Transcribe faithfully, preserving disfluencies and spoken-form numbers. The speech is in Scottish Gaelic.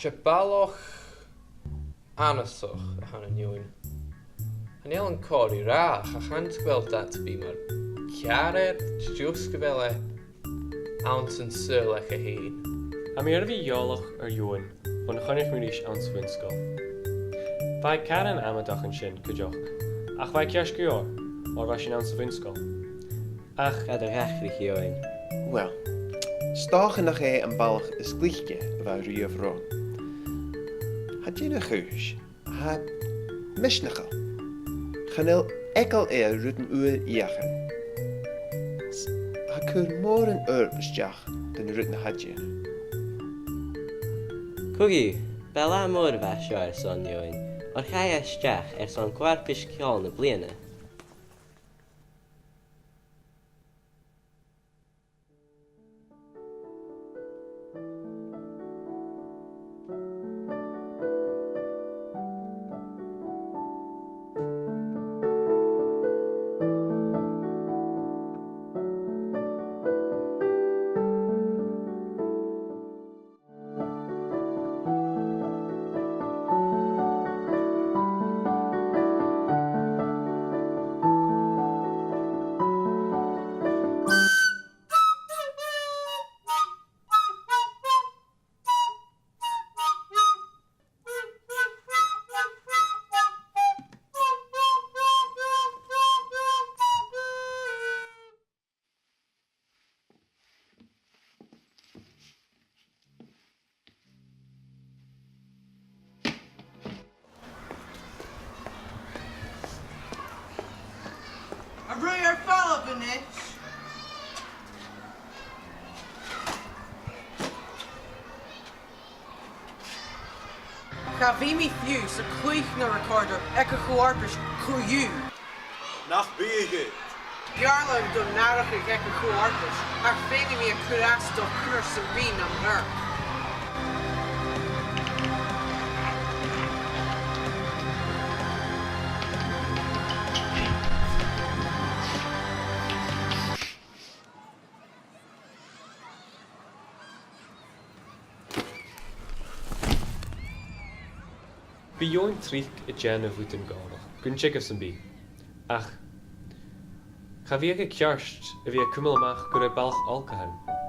'S e balach annasach a th' ann an Eòin. Chan eil an còrr ri ràdh, ach tha e a' coimhead mar ceathrar, 's dòcha gu bheil e anns an saoghal aige fhèin. Tha mi air a bhith eòlach air Eòin bhon a choinnich mi ris anns a' bhun-sgoil. Bha e caran amaideach an sin cuideachd, ach bha e ceart gu leòr, oir bha sinn anns a' bhun-sgoil. Ach càit an do dh'atharraich Eòin? Uill, 's dòcha nach e am balach as glice a bha riamh romham. Tha e a' dèanamh a' chùis, tha e misneachail. Chan eil eagal air rudan ùra fheuchainn. 'S tha e a' cur mòran oidhirp a-steach dha na rudan a tha e a' dèanamh. Co-dhiù, b' e latha mòr a bha seo airson Eòin, oir chaidh e a-steach airson co-fharpais Ceòl na Bliadhna. A' ruith air falbh a-nis. Cha bhi mi fiù 's a' cluich na recorder aig a' cho-fharpais co-dhiù. Nach bi e? B' fheàrr leam dom atharrachadh aig a' cho-fharpais, ach feumaidh mi a chur às do chùrsa bìdh nam dhòigh. Bidh Eòin tric a' dèanamh rudan gòrach, gun teagamh sam bith. Ach cha bhi e ceart a bhith a' cumail a-mach gur e balach olc a th' ann.